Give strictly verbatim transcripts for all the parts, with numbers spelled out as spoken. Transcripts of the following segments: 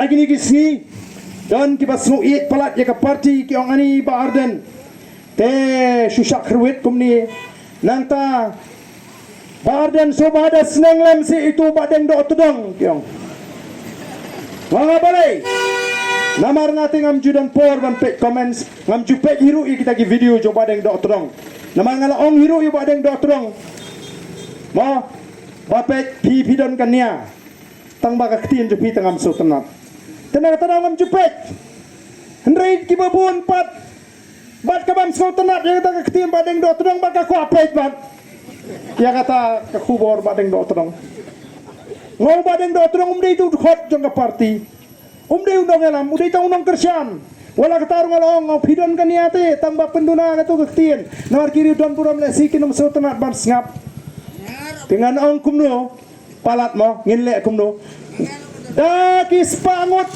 Kine ki sngi don kiba sngew ïeit palat ïa ka party, ki ong ani Bah Ardent te shu shah kyrwit kumne. Nangta Bah Ardent sngewbha da sneng lem seh ïa uto u Bah Deng Dohtdong, ki ong. Nga nga balei? Namar nga te ngam ju don por ban peit comments, ngam ju peit hi ruh ïa kita ki video jong u Bah Deng Dohtdong. Namar nga la ong hi ruh ïa u Bah Deng Dohtdong, mo, ba peit phi, phi don ka nia, tang ba ka ktien jong phi te ngam sngewtynnat. Te na kata daw ngam ju peit. Hynrei kiba bun pat, bad ka bym sngewtynnat ïa kata ka ktien Bah Deng Dohtdong, bad ka kwah peit bad ïa kata ka khubor Bah Deng Dohtdong. Nga ong u Bah Deng Dohtdong um dei uta u dkhot jong ka party, um dei u nongïalam, u dei tang u nongkyrshan. Wat la kata ruh nga la ong, nga ong phi don ka nia te, tang ba pynduna kato ka ktien. Namar ki riew don burom lehse kin ym sngewtynnat ban sngap. Te ngan ong kumno? Palat mo, ngin leh kumno? Da ki spah ngut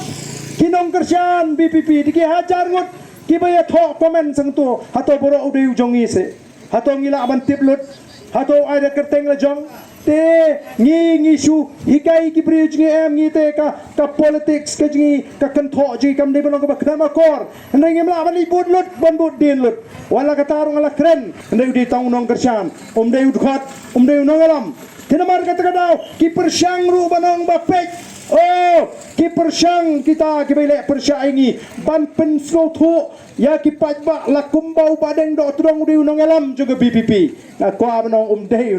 ki nongkyrshan VPP, da ki hajar ngut kiba ïathoh comment sngewthuh, hato baroh u dei u jong ngi seh? Hato ngi lah ban tip lut? Hato u ai da kyrteng la jong? Te ngi, ngi shu hikai ki briew jong ngi em? Ngi te ka, ka politics ka jong ngi, ka kynthoh jong ngi kam dei ban long kaba khlem akor. Hynrei ngim lah ban leit bud lut, ban bud dien lut. Wat la kata ruh nga la kren, hynrei u dei tang u nongkyrshan, um dei u dkhot, um dei u nongïalam. Te namar kata ka daw ki pyrshang ruh ban ong ba peit. Oh, ki pyrshang kita kiba ïaleh pyrshah ïa ngi ban pynsngewthuh ïa ki paidbah la kumba u Bah Deng Dohtdong u dei u nongïalam jong ka VPP. Nga kwah ban ong um dei u